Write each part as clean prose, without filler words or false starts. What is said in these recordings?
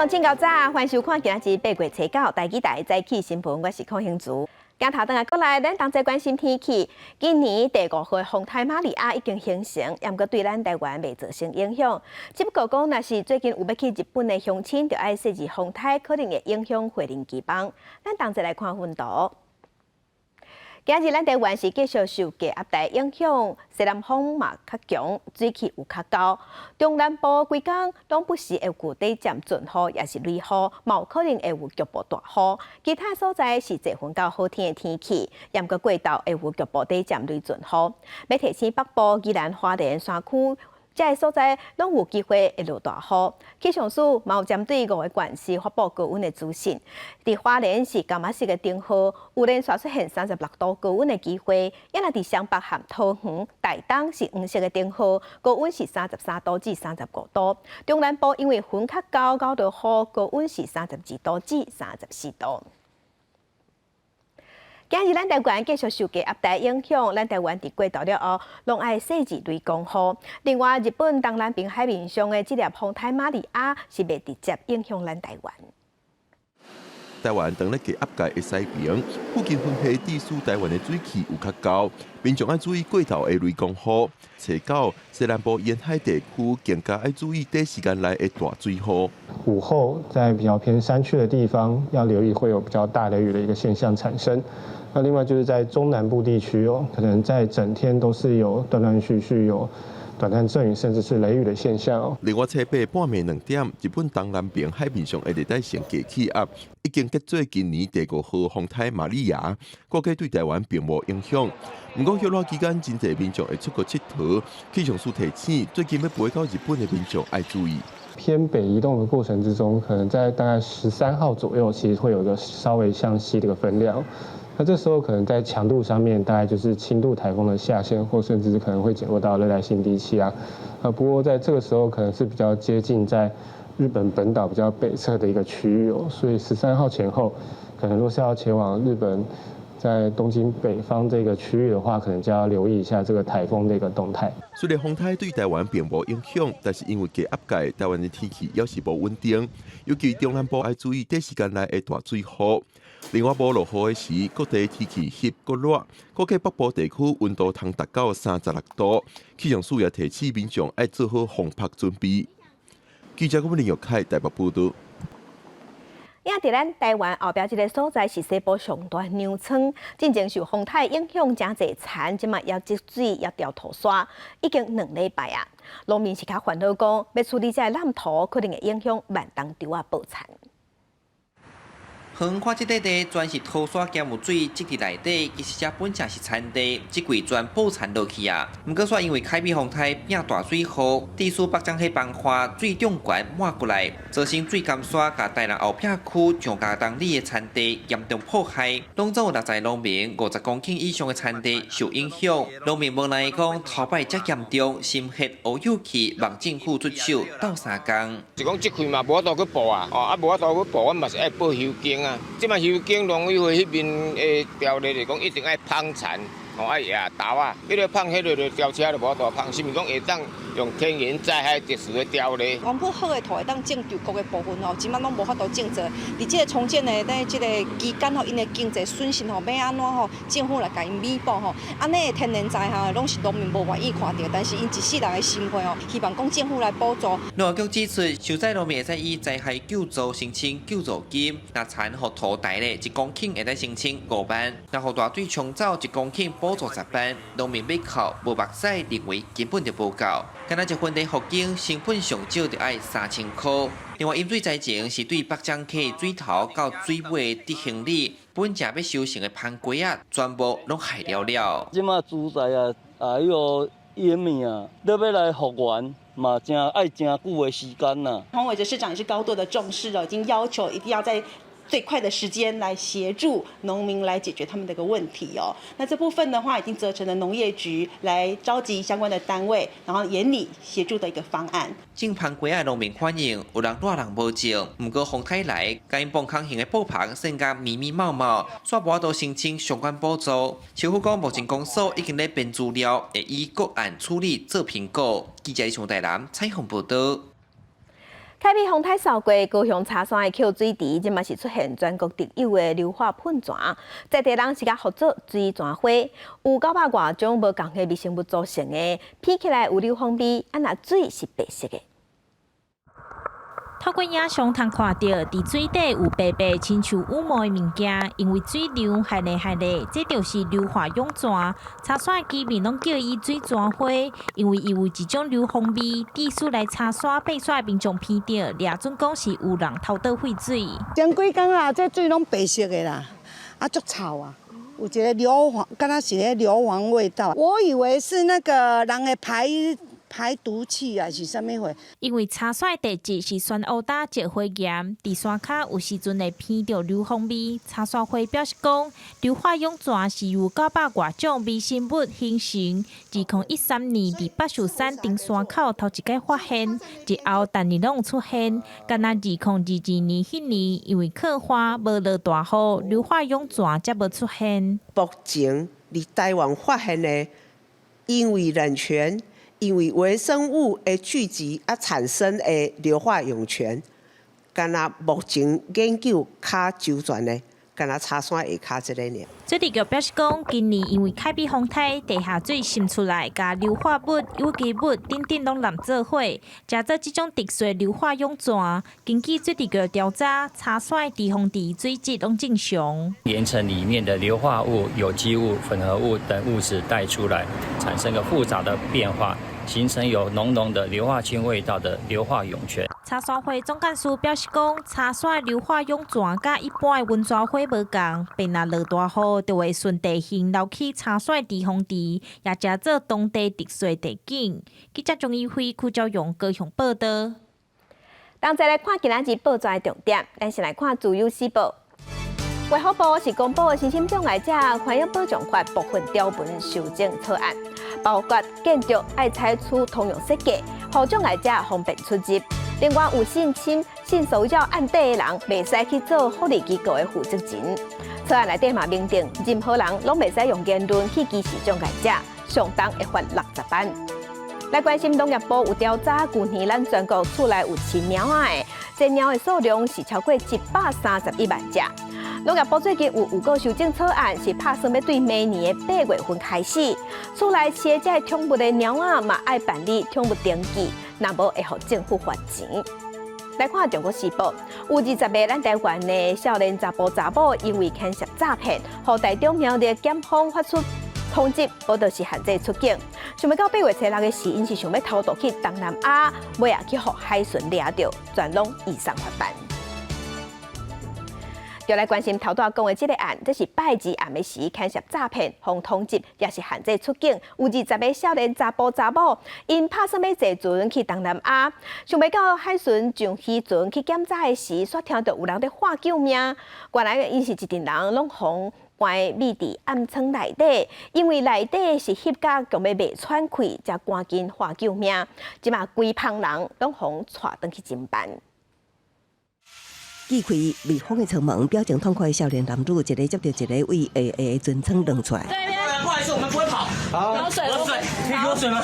眾請夠早，歡迎收看今仔日8月初9台語台早起新聞，我是鄺興珠。鏡頭轉來過來，咱同齊關心天氣。今年第五號風颱瑪利亞已經形成，毋過對咱台灣袂造成影響。只不過講，若是最近有欲去日本的鄉親，著愛細膩風颱可能會影響飛行機班。咱同齊來看雲圖。今日咱台灣是繼續受低壓帶影響，西南風嘛較強，水氣有較厚。中南部規工攏不時會有短暫陣雨，抑是雷雨，嘛有可能會有局部大雨。其他所在是濟雲到好天的天氣，毋過過晝會有局部短暫雷陣雨。欲提醒北部、宜蘭花蓮山區，這个所在攏有機會會落大雨。氣象署嘛有針對五个縣市發布高溫的資訊。佇花蓮是柑仔色的燈號，有連續出現36度高溫的機會。抑若佇雙北和桃園、台東是黃色的燈號，高溫是33度至35度。中南部因為雲較厚，𠢕著雨，高溫是32度至34度。今日咱台灣繼續受低壓帶影響，咱台灣佇過晝了後，攏愛細膩雷公雨。另外，日本東南邊海面上的這粒風颱瑪利亞是袂直接影響咱台灣。台灣當咧低壓帶的西邊，附近雲系致使台灣的水氣有較厚，民眾愛注意過晝的雷公雨。初九西南部沿海地區更加愛注意短時間內的大水雨。午後在比較偏山區的地方，要留意會有比較大雷雨的一個現象產生。那另外就是在中南部地區哦，可能在整天都是有斷斷續續有短暫陣雨，甚至是雷雨的現象哦。另外，初八半暝2點，日本東南邊海面上的熱帶性低氣壓已經結做今年第五號風颱瑪利亞，估計對台灣並無影響。毋過，歇熱期間真濟民眾會出國𨑨迌，氣象署提醒，最近欲飛到日本的民眾愛注意。偏北移動的過程之中，可能在大概13號左右，其實會有一個稍微向西的一個分量。那這時候可能在強度上面，大概就是輕度颱風的下限，或甚至是可能會減弱到熱帶性低氣壓。不過在這個時候可能是比較接近在日本本島比較北側的一個區域哦，所以13號前後，可能若是要前往日本在東京北方這個區域的話，可能就要留意一下這個颱風的一個動態。雖然風颱對台灣並無影響，但是因為低壓帶，台灣的天氣猶是無穩定，尤其中南部愛注意短時間內的大水雨。另外，無落雨的時，各地天氣翕閣熱，估計北部地區溫度通達到36度。氣象署也提醒民眾愛做好防曝準備。記者郭林玉凱台北報導。也佇咱台灣後壁這个所在是西部上大糧倉，進前受風颱影響，誠濟田這馬猶積水，猶掉塗沙，已經2禮拜啊。農民是較煩惱講，欲處理這个爛土，可能會影響萬冬稻仔報田。遠看這塊地全是塗沙兼有水積佇內底，其實這本正是田地，這季全報田落去啊。毋過煞因為海邊風颱變大水雨，致使北漳溪崩岸水漲懸滿過來，造成水甘沙共台南後壁區上加東里的田地嚴重破壞，攏總有60農民50公頃以上的田地受影響。農民無奈講，頭擺遮嚴重，心血烏有去，望政府出手鬥相共。是講這塊嘛無法度去報啊，哦啊無法度去報，阮嘛是愛報修耕啊。這擺修耕農委會彼邊的條例來講，一定愛芳田，哦愛壓豆仔，彼个芳彼个就吊車就無法度芳，是毋是講會當用天然災害特殊的條例？原本好的土會當種稻穀的部分吼，這擺攏無法度種植。佇這个重建的咧這个期間吼，𪜶的經濟損失吼，欲按怎吼，政府來共𪜶彌補吼？按呢的天然災害攏是農民無願意看著，但是𪜶一世人的心血吼，希望講政府來補助。農業局指出，受災農民會使以災害救助申請救助金，若田予塗大咧，1公頃會使申請5萬；若予大水沖走，1公頃補助10萬。農民欲哭無目屎，認為根本就無夠。敢若一分地復耕，成本上少就愛3000箍。另外，淹水災情是對北漳溪水頭到水尾直行里，本正欲收成的番瓜仔，全部攏害了了。這馬主災啊，啊，彼个淹去啊，你欲來復原嘛，誠愛誠久的時間啦。黃偉哲市長也是高度的重視哦，已經要求一定要在最快的時間來協助農民來解決他們的一個問題哦。那這部分的話，已經責成了農業局來召集相關的單位，然後研擬協助的一個方案。種番瓜仔農民反映，有人熱人無種，毋過風颱來，共𪜶磅空型的布棚散甲密密茂茂，煞無法度申請相關補助。市府講，目前公所已經咧編資料，會依個案處理做評估。記者李松台南採訪報導。凱比風颱掃過高雄柴山的抾水池，這嘛是出現全國特有的硫化噴泉，在地人是共號做水泉花，有九百外種無仝的微生物組成的，聞起來有硫磺味，啊若水是白色的。透過影像通看著，佇水底有白白親像羽毛的物件，因為水量害咧害咧，這就是硫化湧泉。柴山的居民攏叫伊水泉花，因為伊有一種硫磺味。地勢來柴山爬山的民眾聞著，掠準講是有人偷倒廢水。前幾工啊，這水攏白色的啦，啊，足臭啊，有一个硫磺，敢若是彼硫磺味道。我以為是那個人的排毒氣啊，是啥物貨？因為柴山的地質是酸烏焦石灰岩，佇山跤有時陣會聞著硫磺味。柴山會表示講，硫化湧泉是由九百外種微生物形成。2013年佇北壽山登山口頭一擺發現，日後逐年攏有出現。干焦2022年彼年，因為刻花無落大雨，硫化湧泉才無出現。目前佇台灣發現的，因為冷泉，因為微生物的聚集而產生的硫化湧泉，干焦目前研究較周全的，干焦柴山下跤這个爾。水利局表示講，今年因為凱比風颱，地下水滲出來，共硫化物、有機物等等攏攏做伙，成做這種特殊硫化湧泉。根據水利局調查，柴山的滯洪池水質攏正常。岩層裡面的硫化物、有機物、混合物等物質帶出來，產生個複雜的變化。形成有濃濃的硫化氫味道的硫化湧泉。柴山會總幹事表示講，柴山硫化湧泉佮一般的溫泉花無仝，便若落大雨，就會順地形流去柴山滯洪池，也成做當地特殊地景。記者鍾一輝、柯昭勇高雄報道。同齊來看今仔日報紙的重點，咱先來看《自由時報》。衛福部是公布身心障礙者權益保障法部分條文修正草案，包括建築愛採取通用設計，予障礙者方便出入。另外，有性侵、性騷擾案底的人，袂使去做福利機構的負責人。草案內底嘛明定，任何人攏袂使用言論去歧視障礙者，上重會罰60萬。來關心農業部有調查，舊年咱全國厝內有飼貓仔的，這貓的數量是超過131萬隻。農業部最近有五個修正草案，是拍算欲對明年的8月份開始，厝內飼這寵物的貓仔嘛愛辦理寵物登記，若無會予政府罰錢。來看《中國時報》，有20個咱台灣的少年查埔查某，因為牽涉詐騙，予台中苗栗檢方發出通緝，無就是限制出境。想欲到8月初六的時，𪜶是想欲偷渡去東南亞，尾仔去予海巡掠著，全攏移送法辦。就來關心頭拄仔講的這个案，這是拜二暗暝時牽涉詐騙、予通緝，也是限制出境。有20個少年查埔查某，𪜶拍算欲坐船去東南亞，想欲到海巡上漁船去檢查的時，煞聽著有人佇喊救命。原來𪜶是一陣人攏予關覕佇暗艙內底，因為內底是翕甲強欲袂喘氣，才趕緊喊救命。這馬規幫人攏予帶轉去偵辦。揭開密封的艙門，表情痛苦的少年男女，一个接著一个為下下的船艙轉出來。不好意思，我們不會跑。好，有水，有水，可以給我水嗎？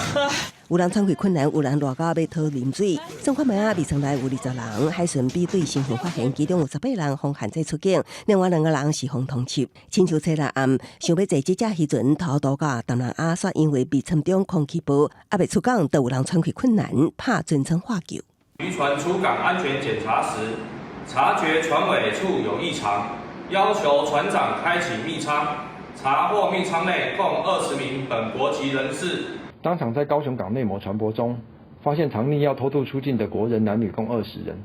有人喘氣困難，有人熱到欲討啉水。算看覓仔，密艙內有20人，海巡比對身份發現，其中有18人予限制出境，另外兩個人是予通緝。親像初六暗，想欲坐這隻漁船偷渡到東南亞，煞因為密艙中空氣薄，猶未出港，就有人喘氣困難，拍船艙喊救。漁船出港安全檢查時，察覺船尾處有異常，要求船長開啟密艙，查獲密艙內共20名本國籍人士。當場在高雄港內某船舶中，發現藏匿要偷渡出境的國人男女共20人，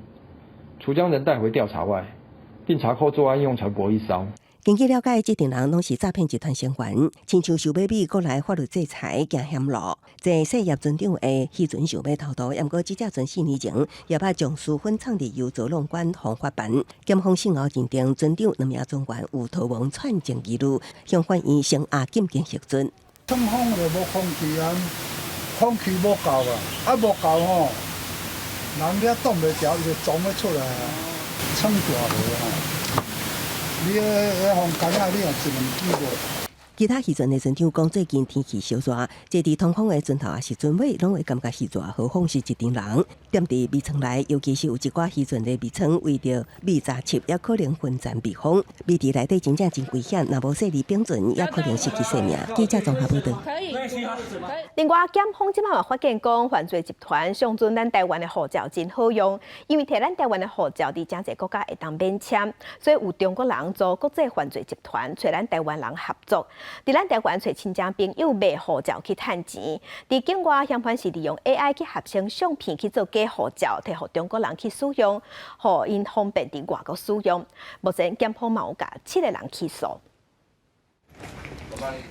除將人帶回調查外，並查扣作案用船舶一艘。根據了解，這陣人攏是詐騙集團成員，親像受欲美國來法律制裁，驚險路。坐細葉船長的漁船想欲偷渡，毋過這隻船4年前也捌將私分藏佇油槽弄關予法辦。檢方訊後認定船長兩名船員有逃亡串證疑慮，向法院聲押禁見核准。窗風就無空氣啊，空氣無夠啊，啊無夠吼，人遐擋袂牢，伊就撞欲出來啊，窗大無吼。你彼彼風乾仔，你若一兩支無。其他漁船的船長講，最近天氣燒熱，坐佇通風的船頭抑是船尾，攏會感覺熱，何況是一陣人。踮佇覕艙內，尤其是有一寡漁船的覕艙圍著覕雜漆，也可能分散密風。覕佇內底真正真危險，若無細膩保存，也可能失去性命。記者綜合報導。另外，檢方這擺嘛發現講，犯罪集團相準咱台灣的護照真好用，因為提咱台灣的護照佇誠濟國家會當免簽，所以有中國人組國際犯罪集團，揣咱台灣人合作，佇咱台灣揣親戚朋友賣護照去趁錢。佇境外嫌犯是利用 AI 去合成相片去做假護照，提予中國人去使用，予𪜶方便佇外國使用。目前檢方嘛有共七个人起訴。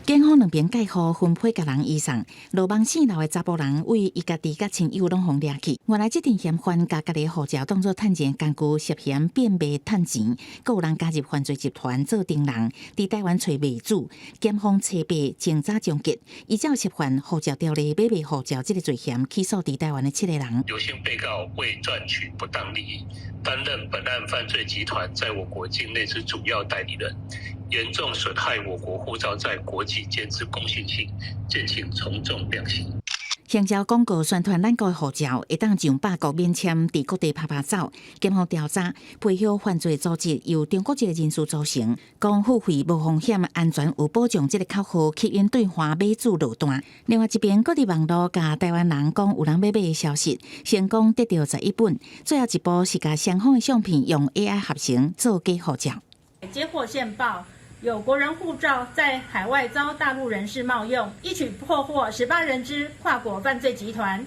警方兩爿蓋護分批共人移送，落網四樓的查埔人為伊家己佮親友攏予掠去。原來這陣嫌犯共家己護照當做趁錢工具，涉嫌變賣趁錢，閣有人加入犯罪集團做中人，佇台灣揣賣主。檢方初八偵查終結，依照涉犯護照條例買賣護照這个罪嫌起訴佇台灣的七个人。劉姓被告為賺取不當利益，擔任本案犯罪集團在我國境內之主要代理人，嚴重損害我國護照在國際間之公信性，建請從重量刑。行銷廣告宣傳咱國的護照會當上百國免簽，佇各地趴趴走。檢方調查背後犯罪組織由中國籍人士組成，講付費無風險、安全有保障，這个口號吸引對岸買主落單。另外一邊，閣佇網路共台灣人講有人欲買的消息，成功得著11本。最後一步是共雙方的相片用 AI 合成做假護照。接獲線報，有國人護照在海外遭大陸人士冒用，一舉破獲18人之跨國犯罪集團。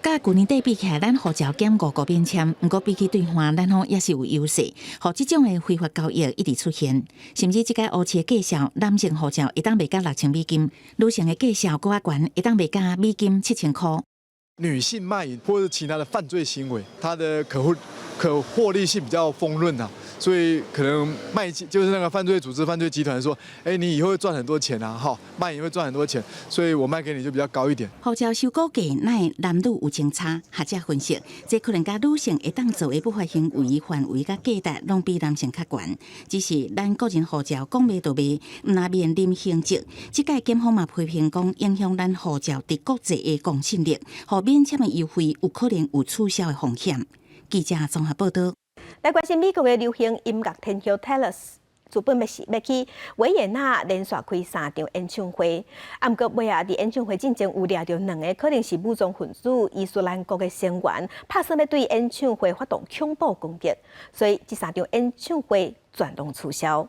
佮舊年底比起來，咱護照減五國免簽，毋過比起對岸，咱方也是有優勢。予這種的非法交易一直出現，甚至這個烏市的價數，男性護照會當賣到6000美金，女性的價數閣較懸，會當賣到美金7000箍。女性賣淫或者其他的犯罪行為，它的可獲利性比較豐潤啊，所以可能賣就是那個犯罪組織、犯罪集團說，哎，你以後會賺很多錢啊，哈，賣淫會賺很多錢，所以我賣給你就比較高一點。護照收估價，哪會男女有相差？學者分析，這可能佮女性會當做的不法行為範圍佮價值，攏比男性較懸。只是咱個人護照講賣就賣，毋若面臨刑責。這屆檢方嘛批評講，影響咱護照佇國際的公信力，予免簽的優惠有可能有取消的風險。記者綜合報導。來關心美國的流行音樂天后 Taylor 原本欲是欲去維也納連續開三場演唱會，啊，毋過尾仔佇演唱會進前有掠著兩个可能是武裝分子伊斯蘭國的成員，拍算欲對演唱會發動恐怖攻擊，所以這三場演唱會全攏取消。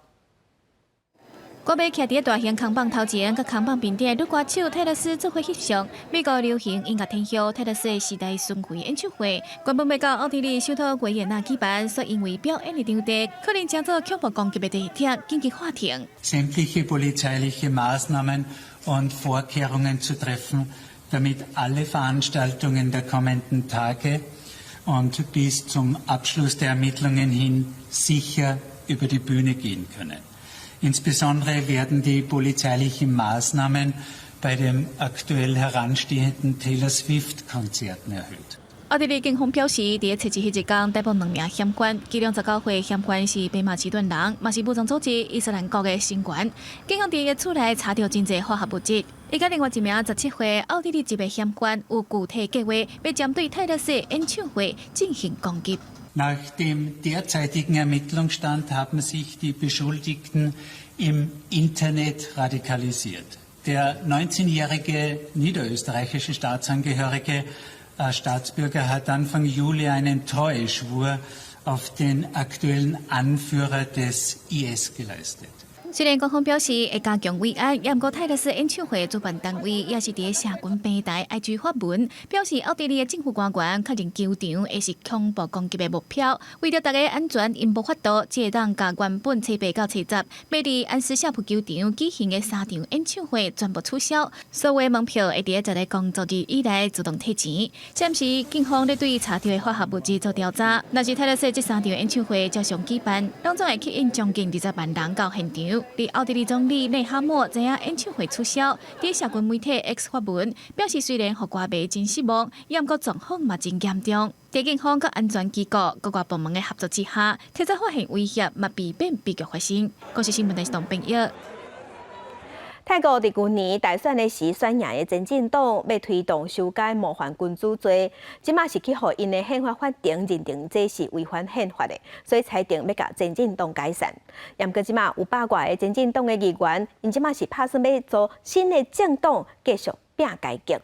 歌迷徛佇大型扛棒頭前，佮扛棒面頂的女歌手泰勒絲做伙翕相。美國流行音樂天后泰勒絲的時代巡迴演唱會，原本欲到奧地利首都維也納舉辦，卻因為表演的場地可能成做恐怖攻擊的地點，緊急喊停。 Sämtliche polizeiliche Maßnahmen und Vorkehrungen zu treffen, damit alle Veranstaltungen der kommenden Tage und bis zum Abschluss der Ermittlungen hin sicher über die Bühne gehen können. Insbesondere werden die polizeilichen Maßnahmen bei den aktuell heranstehenden Taylor Swift-Konzerten erhöht. 奧地利警方表示，佇初一彼一工逮捕兩名嫌犯，其中19歲嫌犯是北馬其頓人，嘛是武裝組織伊斯蘭國的成員。警方佇伊厝內查著真濟化學物質。伊佮另外一名17歲奧地利籍的嫌犯有具體計劃，欲針對泰勒絲演唱會進行攻擊。 Nach dem derzeitigen Ermittlungsstand haben sich die Beschuldigten im Internet radikalisiert. Der 19-jährige niederösterreichische Staatsangehörige Staatsbürger hat Anfang Juli einen Treueschwur auf den aktuellen Anführer des IS geleistet. 雖然官方表示會加強維安，也毋過泰勒絲演唱會主辦單位也是佇社群平台 IG 發文，表示奧地利的政府官員確認球場會是恐怖攻擊的目標，為著大家安全，𪜶無法度只會當共原本初八到初十，欲佇安斯舍普球場舉行的三場演唱會全部取消，所有門票會佇十个工作日以內自動退錢。暫時警方咧對查著的化學物質做調查，若是泰勒絲這三場演唱會照常舉辦，攏總會吸引將近20萬人到現場。佇奧地利總理內哈默知影演唱會取消，佇社群媒體 X 發文，表示雖然予歌迷真失望，也毋過狀況嘛真嚴重。佇警方佮安全機構各個部門的合作之下，提早發現威脅，嘛避免悲劇發生。公視新聞電視董編譯。泰國佇舊年大選的時選贏的前進黨欲推動修改冒犯君主罪，這馬是去予𪜶的憲法法庭認定這是違反憲法的，所以裁定欲共前進黨解散。毋過這馬有百外个前進黨的議員，𪜶這馬是拍算欲組新的政黨，繼續拚改革。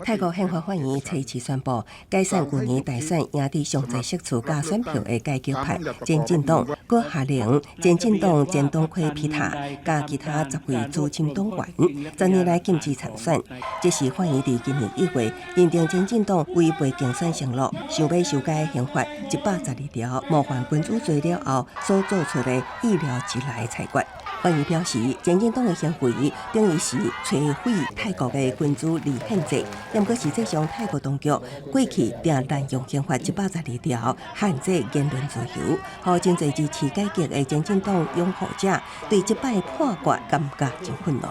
泰國憲法法院初次宣布解散舊年大選贏得上濟席次佮選票的改革派前進黨，閣下令前進黨前黨魁皮塔佮其他10位資深黨員10年來禁止參選。這是法院佇今年1月認定前進黨違背競選承諾，想欲修改憲法112條冒犯君主罪了後所做出的意料之內裁決。法院表示，前進黨的行為等於是摧毀泰國的君主立憲制，毋過實際上泰國當局過去定濫用憲法一百十二條限制言論自由，予真濟支持改革的前進黨擁護者對這擺判決感覺真憤怒。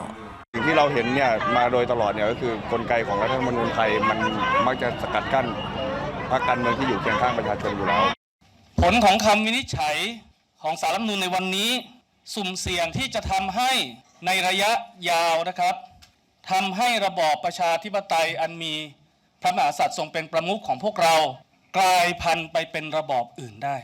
สิ่งที่เราเห็นเนี่ยมาโดยตลอดเนี่ยก็คือกลไกของรัฐธรรมนูญไทยมันมักจะสกัดกั้นพรรคการเมืองที่อยู่เคียงข้างประชาชนอยู่แล้ว ผลของคำวินิจฉัยของศาลรัฐธรรมนูญในวันนี้สุ่มเสี่ยงที่จะทำให้ในระยะยาวนะครับทำให้ระบอบประชาธิปไตยอันมีพระมหากษัตริย์ทรงเป็นประมุขของพวกเรากลายพันธุ์ไปเป็นระบอบอื่นได้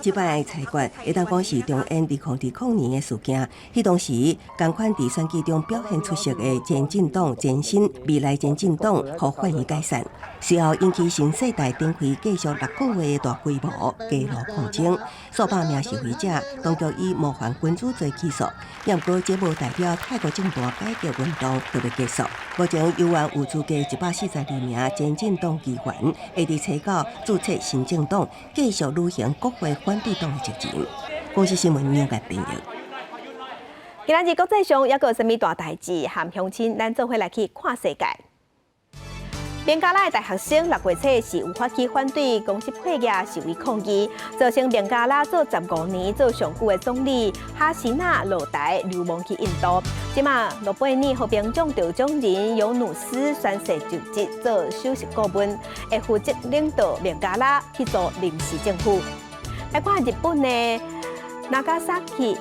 這擺裁決會當講是重演2020年的事件。彼當時，仝款佇選舉中表現出色的前進黨前身未來前進黨，予法院解散。隨後引起新世代展開繼續6個月的大規模街頭抗爭，數百名示威者當局以冒犯君主罪起訴，毋過這無代表泰國政壇改革運動就欲結束。目前猶原有資格142名前進黨議員會佇初九註冊新政黨，繼續履行國會反對黨的責任。公視新聞梁家編譯。今仔日國際上猶閣有啥物大代誌？和鄉親，咱做伙來去看世界。孟加拉的大學生6月初是有發起反對公司配額示威抗議，造成孟加拉做15年做上久的總理哈西娜落台流亡去印度。這馬諾貝爾和平獎得獎人尤努斯宣誓就職做首席顧問，會負責領導孟加拉去組臨時政府。來看日本的長崎，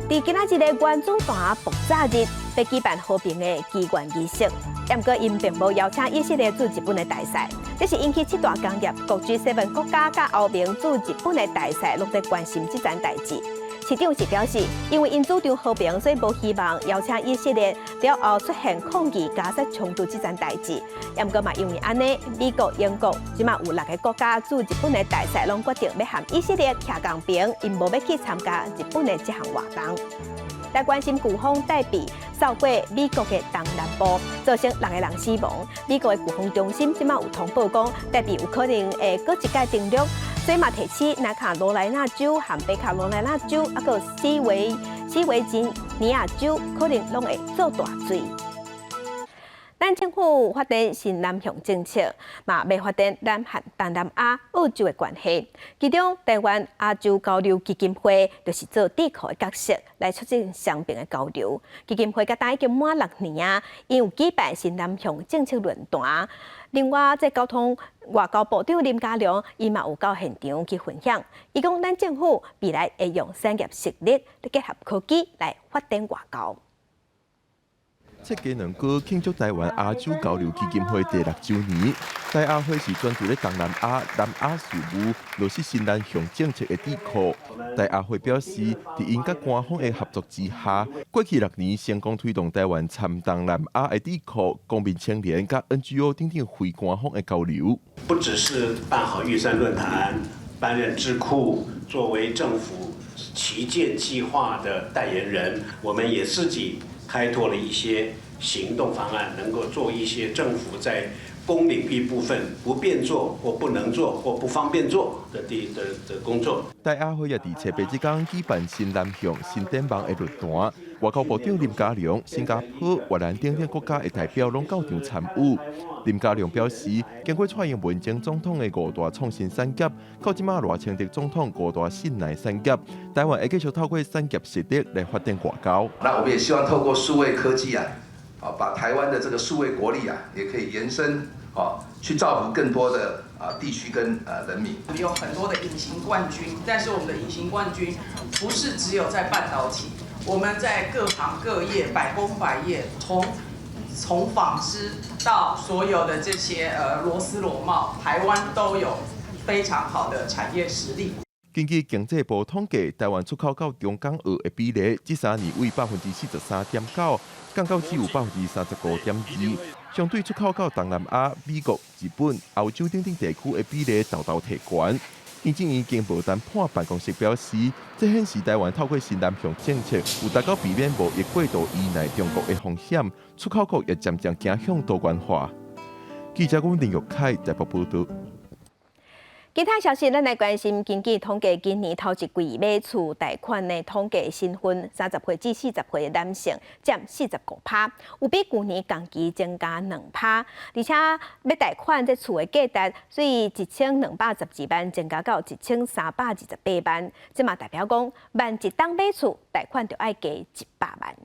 佇今仔日的原子彈爆炸日，欲舉辦和平的祈願儀式。毋過𪜶並無邀請以色列駐日本的大使，這是引起七大工業國 G7 國家佮歐盟駐日本的大使攏在關心這層代誌。市長是表示，因為𪜶主張和平，所以無希望邀請以色列了後出現抗議加沙衝突這層代誌。毋過嘛，因為按呢，美國、英國這馬有六个國家駐日本的大使攏決定欲和以色列徛仝邊，𪜶無欲去參加日本的這項活動。來關心颶風黛比掃過美國的東南部，造成六個人死亡。美國的颶風中心這馬有通報講，黛比有可能會閣一擺登陸，所以嘛提醒南卡羅來納州和北卡羅來納州，猶閣西維吉尼亞州可能攏會做大水。咱政府發展新南向政策，嘛欲發展南韓、東南亞、澳洲的關係。其中，台灣亞洲交流基金會就是做智庫的角色，來促進雙邊的交流。基金會到今已經滿6年啊，𪜶有舉辦新南向政策論壇。另外，這交通外交部長林佳龍，伊嘛有到現場去分享。伊講，咱政府未來會用產業實力，結合科技來發展外交。設雞卵糕慶祝台灣亞洲交流基金會第六週年。台亞會是專注咧東南亞、南亞事務，落實新南向政策的智庫。台亞會表示，佇𪜶佮官方的合作之下，過去六年成功推動台灣參東南亞的智庫、公民青年佮 NGO 等等非官方的交流。不只是辦好玉山論壇，擔任智庫，作為政府旗艦計劃的代言人，我們也自己開拓了一些行動方案，能夠做一些政府在公領域部分不便做或不能做或不方便做的工作。台亞會也佇初八這工舉辦新南向新展望的論壇，外交部長林佳龍、新加坡、越南等等國家的代表攏到場參與。林佳龍表示，經過蔡英文前總統的五大創新產業，到這馬賴清德總統五大信賴產業，台灣會繼續透過產業實力來發展外交。那我們也希望透過數位科技啊，把台灣的這個數位國力啊，也可以延伸，去造福更多的地區跟人民。我們有很多的隱形冠軍，但是我們的隱形冠軍不是只有在半導體。我們在各行各業、百工百業，從紡織到所有的這些螺絲螺帽，台灣都有非常好的產業實力。根據經濟部統計，台灣出口到中港澳的比例，這3年為43.9%，降到只有35.2%。相對出口到東南亞、美國、日本、歐洲等等地區的比例，沓沓提懸。行政院經貿談判辦公室表示，這顯示台灣透過新南向政策，有達到避免貿易過度依賴中國的風險，出口國也漸漸走向多元化。記者阮林玉凱台北報導。其他消息，咱來關心。根據統計，今年頭一季買厝貸款的統計新婚30歲至40歲的男性佔45%，有比舊年同期增加2%。而且欲貸款這厝的價值，所以1212萬增加到1328萬，這嘛代表講，萬一當買厝貸款就愛加100萬。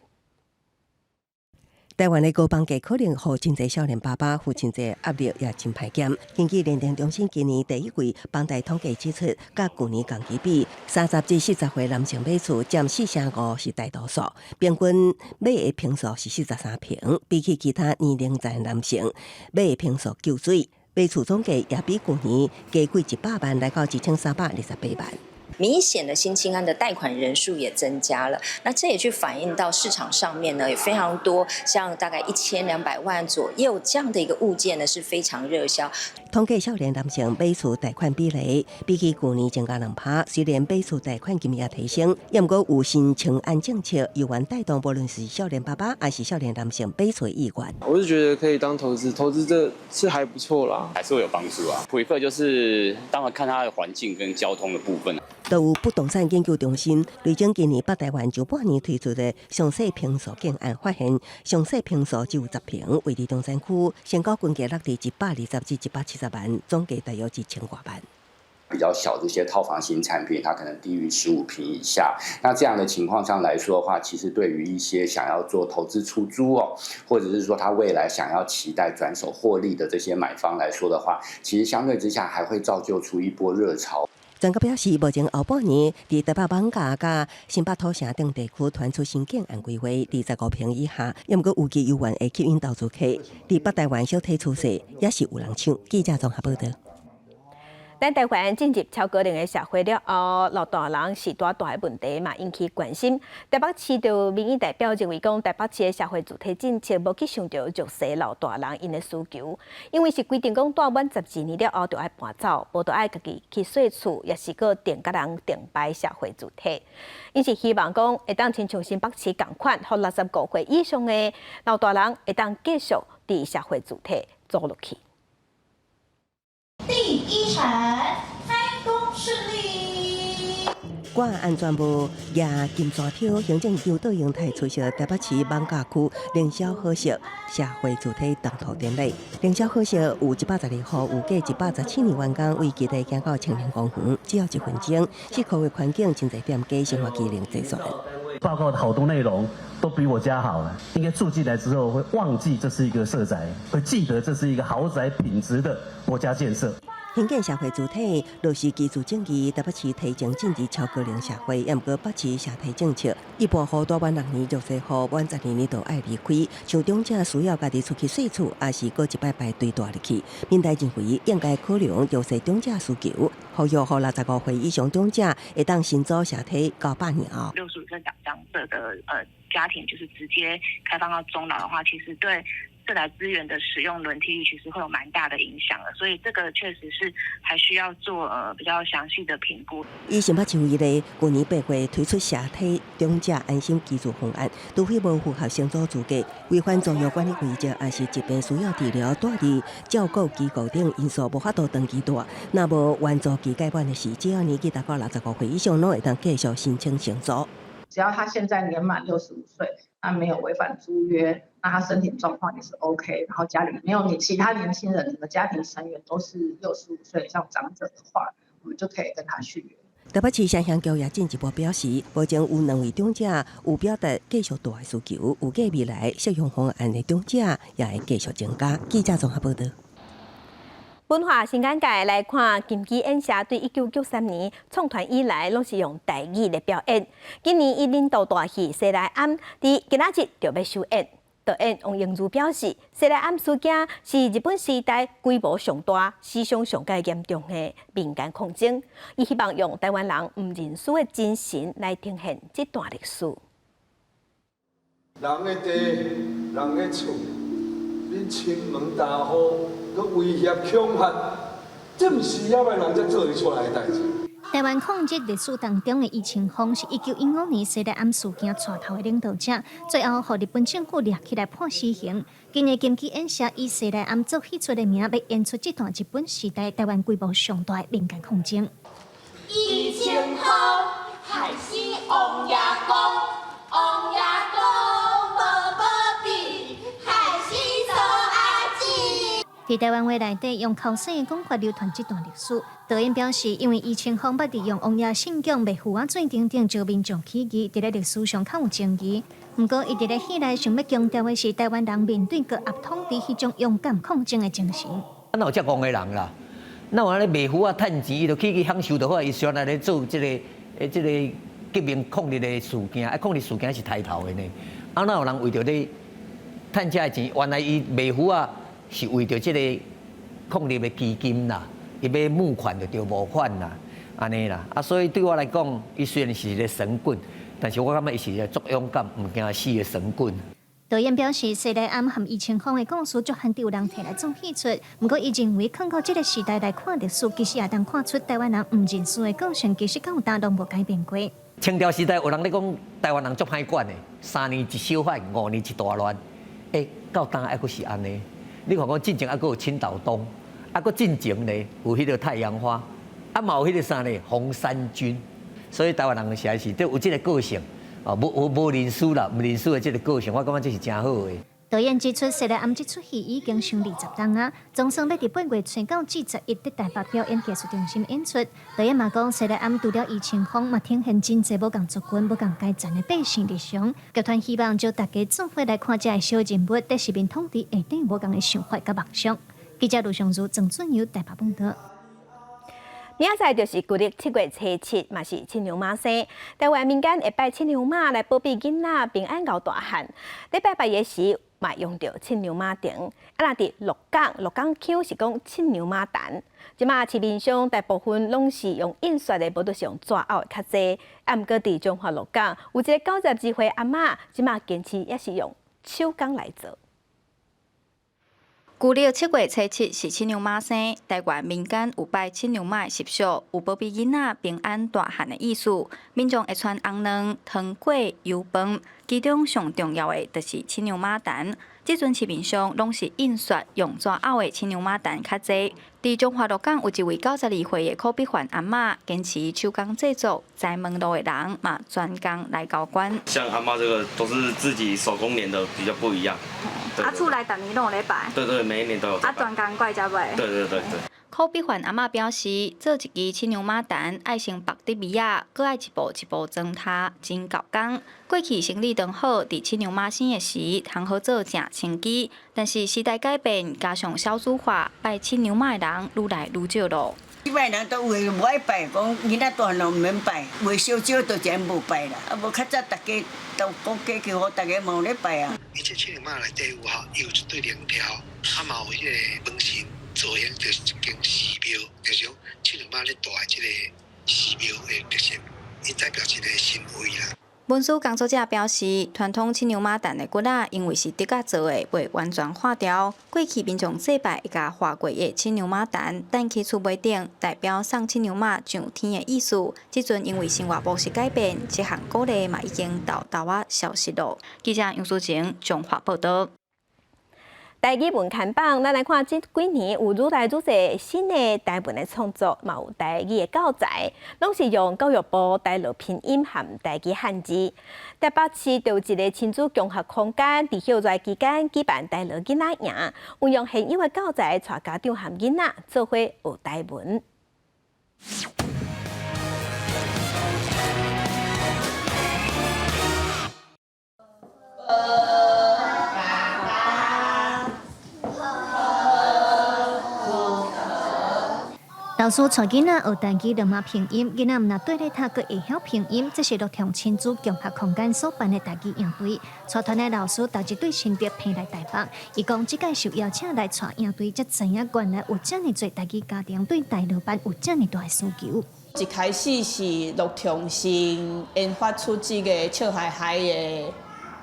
台灣的高房價可能予真濟少年爸爸負真濟壓力，也真歹減。根據聯電中心今年第一季房貸統計指出，佮舊年同期比，30至40歲男性買厝佔4成5是大多數，平均買的坪數是43坪，比起其他年齡層男性買的坪數夠水，買厝總價也比舊年加貴100萬，來到1328萬。明顯的新青安的貸款人數也增加了，那這也去反映到市場上面呢，也非常多，像大概1200萬左右這樣的一個物件呢，是非常熱銷。統計少年男性買厝貸款比例比起舊年增加2%，雖然買厝貸款金額提升，也毋過有新青安政策，猶原帶動無論是少年爸爸還是少年男性買厝意願。我是覺得可以當投資，投資這是還不錯啦，還是會有幫助啊。prefer 就是當然看它的環境跟交通的部分。都有不動產研究中心累積今年北台灣上半年推出的上細坪數建案，發現上細坪數只有10坪，位佇中山區，成交均價落佇120至170萬，總價大約1000外萬。比較小這些套房型產品，它可能低於15坪以下。那這樣的情況上來說的話，其實對於一些想要做投資出租哦，或者是說他未來想要期待轉手獲利的這些買方來說的話，其實相對之下還會造就出一波熱潮。專家表示，目前後半年佇台北艋舺佮新北土城等地區傳出新建案規劃，25坪以下，猶毋過預計猶原會吸引投資客。佇北台灣小體趨勢也是有人搶。記者綜合報導。咱台灣進入超高齡的社會了後，老大人序大大的問題嘛引起關心。台北市的民意代表認為講，台北市的社會住宅政策無去想著弱勢老大人𪜶的需求，因為是規定講住滿12年了後就愛搬走，無就愛家己去稅厝，抑是閣訂共人訂擺社會住宅。𪜶是希望講會當親像新北市仝款，予65歲以上的老大人會當繼續佇社會住宅租落去。第一層開工順利。掛安全帽、舉金山條，行政院長卓榮泰出席台北市艋舺區凌霄好息社會住宅動土典禮。凌霄好息有112戶，預計117年完工，為期地行到青年公園，只要1分鐘。適合的環境，真濟店家生活機能齊全。報告的好多內容都比我家好了，應該住進來之後會忘記這是一個社宅，會記得這是一個豪宅品質的國家建設。興建社會住宅，落實居住正義，台北市提前進入超高齡社會，猶毋過北市社宅政策，一般戶住滿6年，弱勢戶滿12年就愛離開。像長者需要家己出去稅厝，抑是閣一擺排隊蹛入去。民代認為應該考量弱勢長者需求，呼籲予65歲以上長者會當申租社宅到100年後。65歲長者的家庭，就是直接開放到終老的話，其實對社宅資源的使用輪替率其實會有蠻大的影響的，所以這個確實是還需要做比較詳細的評估。以新北市為例，舊年8月推出社宅長者安心居住方案，除非無符合申租資格、違反租約管理規則，抑是疾病需要治療、蹛佇照顧機構等因素無法度長期蹛，若無完租期屆滿的時，只要年紀達到65歲以上，攏會當繼續申請承租。只要他現在年滿65歲，他沒有違反租約，那他身體狀況也是 OK，然後家裡沒有你其他年輕人，整個家庭成員都是65歲以上長者的話，我們就可以跟他續約。台北市城鄉局也進一步表示，目前有兩位長者有表達繼續蹛的需求，預計未來適用方案的長者也會繼續增加。記者綜合報導。文化新眼界來看，金枝演社對1993年創團以來，攏是用台語來表演。今年𪜶領導大戲《西來庵》佇今仔日就欲首演。導演王英如表示，西來庵事件是日本時代規模上大、死傷上蓋嚴重的民間抗爭。伊希望用台灣人毋認輸的精神來呈現這段歷史。人的地，人的厝，恁親門大戶，閣威脅恐嚇，這毋是猶䆀人才做會出來的代誌。台灣抗日歷史當中的余清芳是1915年西來庵事件帶頭的領導者，最後予日本政府掠起來判死刑。今年金枝演社以西來庵做戲出的名，欲演出這段日本時代台灣規模上大的民間抗爭。余清芳害死王爺公，王爺公無保庇，害死曹阿姊。佇台灣話內底用口說的講法流傳這段歷史。導演表示，因為余清芳捌利用王爺信仰賣符仔水等等招民眾起義，佇咧歷史上較有爭議。毋過，伊佇咧戲內想欲強調的是，台灣人面對高壓統治彼種勇敢抗爭的精神。啊，哪有遮戇的人啦？哪有按呢賣符仔趁錢，伊就去去享受就好。伊先來咧做這個這個革命抗日的事件，啊，抗日事件是抬頭的呢。啊，哪有人為著咧趁這个錢？原來伊賣符仔是為著這個抗日的基金啦，伊欲募款就著募款啦，按呢啦。啊，所以對我來講，伊雖然是一個神棍，但是我感覺伊是一個足勇敢、毋驚死的神棍。導演表示，西來庵和余清芳的故事，足罕得有人提來做戲出。毋過，伊認為，看到這個時代來看歷史，其實也通看出台灣人毋認輸的個性，其實到今攏無改變過。清朝時代有人咧講，台灣人足歹管的，3年一小反，5年一大亂。欸，到今猶閣是按呢。你看講進前猶閣有青島東，啊，閣進前咧有彼個太陽花，啊嘛有彼個啥咧紅衫軍，所以台灣人實在是都有這個個性，哦，無無無認輸啦，毋認輸的這個個性，我感覺這是誠好的。導演指出，西來庵這齣戲已經上20冬啊，總算欲佇8月初9至11佇台北表演藝術中心演出。導演嘛講，西來庵除了余清芳，嘛呈現真濟無仝族群、無仝階層的百姓日常。劇團希望招大家做伙來看這个小人物佇殖民統治下底無仝的想法佮夢想。記者盧尚如、鄭俊友台北報導。明仔載就是舊曆7月初7，嘛是七娘媽生。台灣民間會拜七娘媽來保庇囡仔平安𠢕大漢。咧拜拜的時，嘛用著七娘媽燈。啊，若佇鹿港，鹿港腔是講七娘媽壇。這馬市面上大部分攏是用印刷的，無就是用紙拗的較濟。啊，毋過佇彰化鹿港，有一个92歲阿嬤，這馬堅持猶是用手工來做。舊曆7月初7是七娘媽生，台灣民間有拜七娘媽的習俗，有保庇囡仔平安大漢的意思。民眾會穿紅卵、糖果、油飯，其中上重要的就是七娘媽壇。這陣市面上攏是印刷用紙拗的七娘媽壇較濟。佇彰化鹿港有一位92歲的柯碧環阿嬤，堅持手工製作，知門路的人嘛專工來交關。像阿嬤這個都是自己手工黏的，比較不一樣。啊，厝內逐年攏有咧拜。對對，每一年都有。啊，專工過來遮買。對對對對。柯碧環阿嬤表示，做一支七娘媽壇，愛先縛得米仔，閣愛一步一步裝它，真𠢕工。過去生理當好，佇七娘媽生的時，通好做正清枝。但是時代改變，加上少子化，拜七娘媽的人愈來愈少咯。這擺人都有的無愛拜，講囡仔大漢就毋免拜，有的少少就真無拜啦。啊，無較早逐家都講過去好，逐家嘛有咧拜啊。伊這七娘媽內底有吼，伊有一對靈條，啊嘛有彼個門神造型，就是一間寺廟，就是講七娘媽咧蹛的這個寺廟的特色，伊代表一個神位啦。文史工作者表示，傳統七娘媽誕的骨仔，因為是竹仔做的，袂完全化掉。過去民眾祭拜會共畫過的七娘媽壇，擲佇厝尾頂，代表送七娘媽上天的意思。這陣因為生活模式改變，這項古禮嘛已經沓沓仔消失囉。記者楊淑晴彰化報導。台語文看榜，咱來看這幾年有愈來愈濟新的台文的創作，嘛有台語的教材，攏是用教育部台樂拼音和台語漢字。台北市就有一个親子共學空間，佇歇熱期間舉辦台樂囡仔營，運用現有的教材，帶家長和囡仔做伙學台文。老師帶囡仔學台語，兩馬拼音，囡仔毋若綴咧讀，閣會曉拼音。這是樂長親子共學空間所辦的台語營隊。帶團的老師逐日對新竹飛來台北，伊講這擺受邀請來帶營隊，才知影原來有遮爾濟台語家庭對台樂班有遮爾大的需求。一開始是樂長先研發出這個笑嗨嗨的，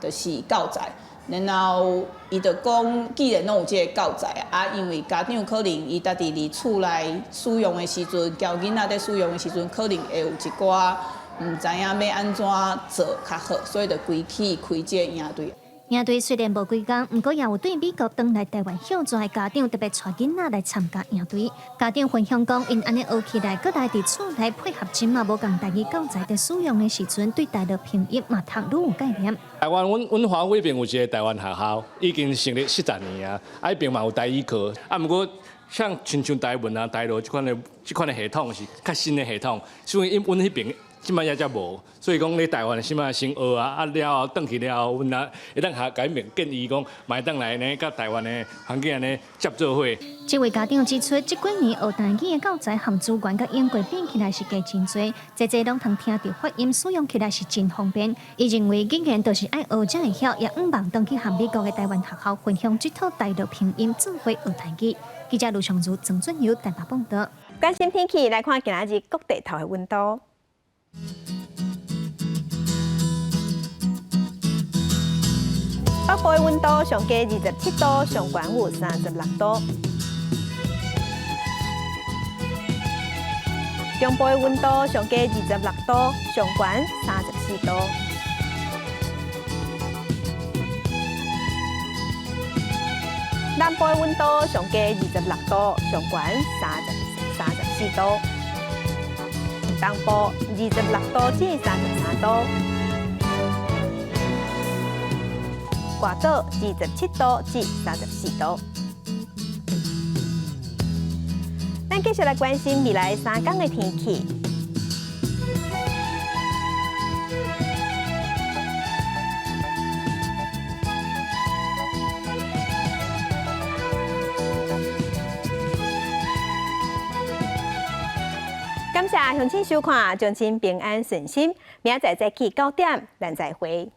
就是教材。然後伊就講，既然攏有這個教材啊，因為家長可能伊家己佇厝內使用的時陣，教囡仔佇使用的時陣，可能會有一寡毋知影欲按怎做較好，所以就規氣開這個營隊。營隊雖然無幾工，毋過也有對美國轉來台灣歇作的家長特別帶囡仔來參加營隊。家長分享講，𪜶按呢學起來，閣來佇厝內配合這馬無仝台語教材佇使用的時陣，對台樂拼音嘛讀愈有概念。台灣阮阮華府彼邊有一个台灣學校，已經成立40年啊，啊彼邊嘛有台語課，啊毋過像親像台文啊、台樂這款的系統是較新的系統，所以阮彼邊這擺猶才無，所以講咧台灣啥物先學啊，啊了後轉去了後，阮啊會當下改變建議講，嘛會當來呢，佮台灣的環境按呢接做伙。這位家長指出，這幾年學台語的教材和資源佮英國比起來是加真濟，濟濟攏通聽著發音，使用起來是真方便。伊認為語言就是愛學才會曉，也向望轉去和美國的台灣學校分享這套台樂拼音，做伙學台語。記者盧尚如、曾俊友台北報導。關心天氣，來看今仔日各地頭的溫度。北部的溫度上低27度，上懸有36度。中部的溫度上低26度，上懸34度。南部的溫度上低26度，上懸34度。東部26度至33度。外島27度至34度。咱繼續來關心未來3天的天氣。感謝鄉親收看，祝親平安順心。明仔載早起9點，咱再會。